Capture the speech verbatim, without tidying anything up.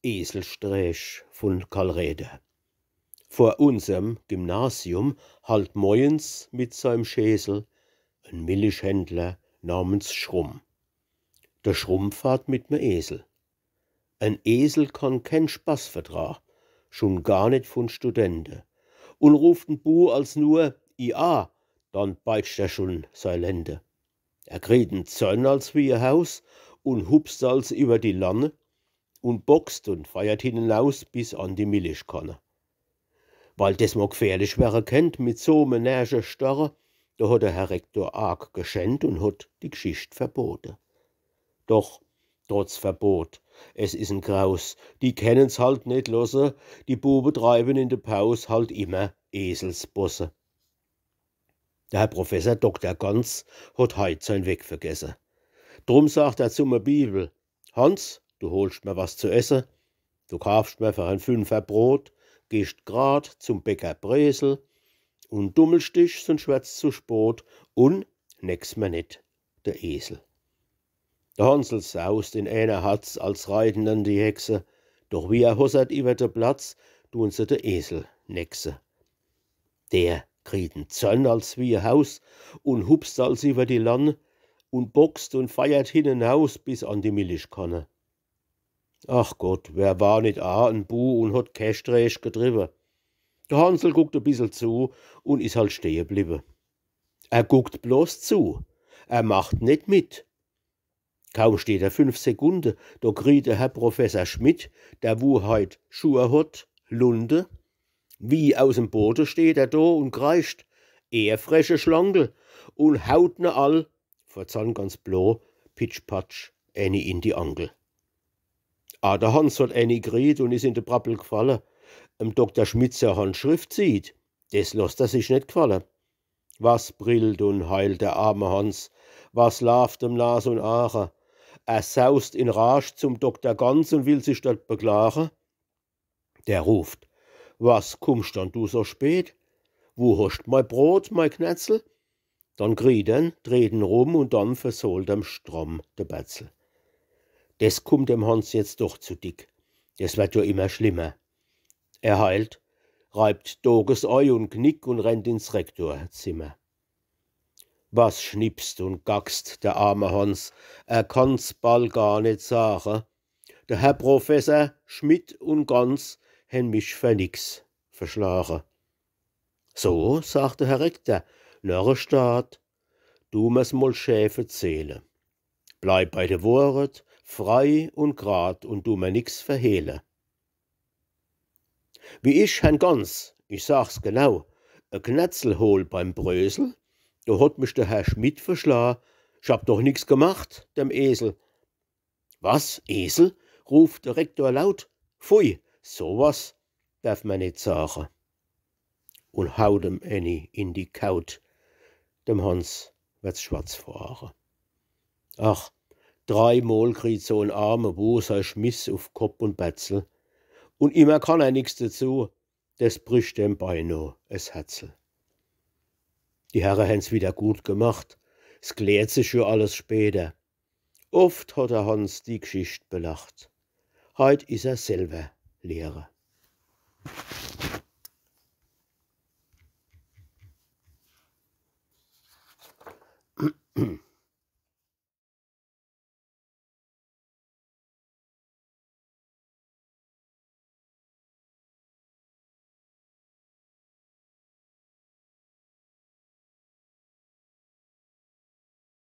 Eselsträch vun Karl Räder. Vor unserm Gymnasium halt moiens mit seim Schäsel en Millichhändler namens Schrumm. De Schrumm fahrt mit me Esel. En Esel kann ken Spaß vertrah, schun gar net vun Studente. Un ruft en Bu als nur „I A“, dann beitscht er schun sei Lende. Er kriet en Zorn als wie e Haus un hupst als iwwer die Lanne un boxt un feiert hinnenaus bis an die Millichkanne. Weil des mol gfährlich werre kennt mit so me närrische Starre, do hot de Herr Rektor arg geschennt un hot die Gschicht verbote. Doch, trotz Verbot, es is en Graus, die kennen's halt net losse, die Bube treiwen in de Paus halt immer Eselsbosse. De Herr Professer Dokter Ganz hot heit sein Weck vergesse. Drum sagt er zu me Biwel: „Hans, du holscht mer was zu esse, du kaafscht mer fer en Fünfer Brot, gehscht grad zum Bäcker Bresel un dummelst dich, sunscht werd's zu spot, un necks mer net de Esel.“ De Hansel saust in eener Hatz, als reiten en die Hexe, doch wie er hossert iwwer de Platz, dun se de Esel nexe. Der kriet en Zorn als wie e Haus un hupst als iwwer die Lanne un boxt un feiert hinnenaus bis an die Millichkanne. Ach Gott, wer war net aa en Bu un hot kä Sträch getriwwe? De Hansel guckt e bissel zu un is halt stehe bliwwe. Er guckt bloß zu, er macht net mit. Kaum steht er fünf Sekunde, do kriet de Herr Professer Schmidt, der wu heit Schuhe hot, Lunte. Wie aus em Bode steht er do un kreischt: „Ehr freche Schlangel!“ un haut ne all, vor Zorn ganz blo, pitschpatsch, ääni in die Angel. Ah, de Hans hot ääni kriet un is in de Brabbel gfalle. Em Dokter Schmidt sei Handschrift sieht, des losst er sich net gfalle. Was brillt un heilt der arme Hans, was laaft em Nas un Aache. Er saust in Raasch zum Dokter Ganz un will sich dort beklage. Der ruft: „Was kummscht dann du so spät? Wu hoscht mei Brot, mei Knerzel?“ Dann kriet en, dreht en rum un dann versohlt em stramm de Betzel. Des kummt dem Hans jetzt doch zu dick. Des werd jo immer schlimmer. Er heilt, reibt Dogesei un Gnick un rennt ins Rektorzimmer. Was schnippst un gackst der arme Hans, er kann's bal gar net sage. De Herr Professer Schmidt un Ganz hen mich fer nix verschlage. So, sagt de Herr Rekter, närrisch staat, du mer's mol schä verzähle. Bleib bei de Wohret, frei un grad un du mer nix verhehle. Wie ich, Herrn Ganz, ich sag's genau, e Knerzel hol beim Brösel, do hot mich de Herr Schmidt verschla, ich hab doch nix gemacht, dem Esel. Was, Esel? Ruft de Rektor laut. Pfui, so was derf mer net sage. Un haut em ääni in die Kaut. Dem Hans werd's schwarz vor Aage. Ach, dreimol kriet so en arme Bu sei Schmiss uf Kopp un Betzel. Un immer kann er nix dezu, des bricht em beino es Herzel. Die Herre hen's wieder gut gemacht, s klärt sich jo alles später. Oft hot de Hans die Gschicht belacht. Heit is er selwer Lehrer.